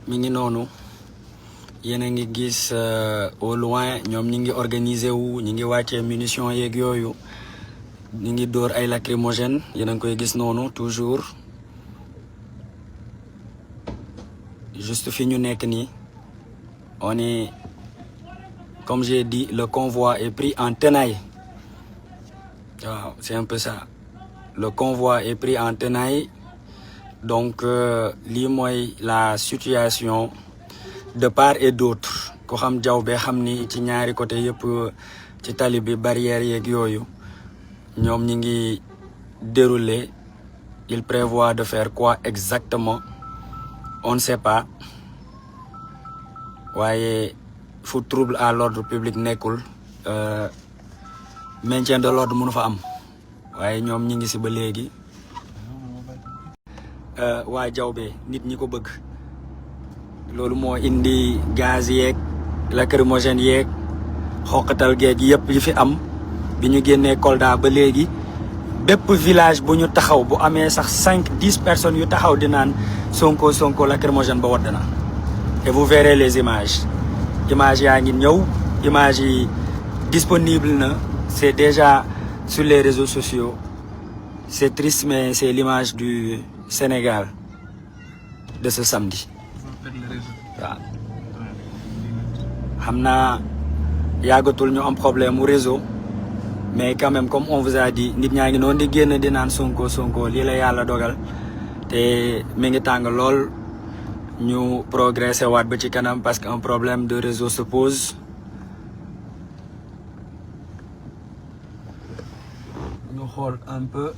mi ngi noonu yéen a ngi gis au loin ñoom ñi ngi organiser wu ñi ngi wàccee munitions yeeg yooyu ñi ngi dóor ay lacrymogènes yéen a ngi koy gis noonu toujours juste fi ñu nekk nii on est comme j'ai dit le convoi est pris en tenaille waaw c'est un peu ça le convoi est pris en tenaille donc lii mooy la situation de part et d'autre ko xam jaww be xam ni ci ñaari côté yëpp ci tali bi barrière yeeg yooyu ñoom ñi ngi dérouler il prévoit de faire quoi exactement on ne sait pas waaye fu trouble à l'ordre public nekkul maintien de l'ordre mënu fa am waaye ñoom ñi ngi si ba léegi waa jawbe nit ñi ko bëgg loolu moo indi gaz yeeg lacrymogène yeeg xoqatal geeg yëpp yi fi am bi ñu génnee Kolda ba léegi bépp village bu ñu taxaw bu amee sax 5-10 personnes yu taxaw di naan Sonko Sonko lacrymogène ba wadd na et vous verrez les images yaa ngi ñëw images yi disponible na c'est déjà sur les réseaux sociaux c'est triste mais c'est l'image du Sénégal de ce samedi waaw xam naa yàggatul ñu am problème mu réseau mais quand même comme on vous a dit nit ñaa ngi noonu di génn di naan Sonko Sonko lii la yàlla dogal te mi ngi tàng lool ñu progressé waat ba ci kanam parce que un problème de réseau se pose ñu xool un peu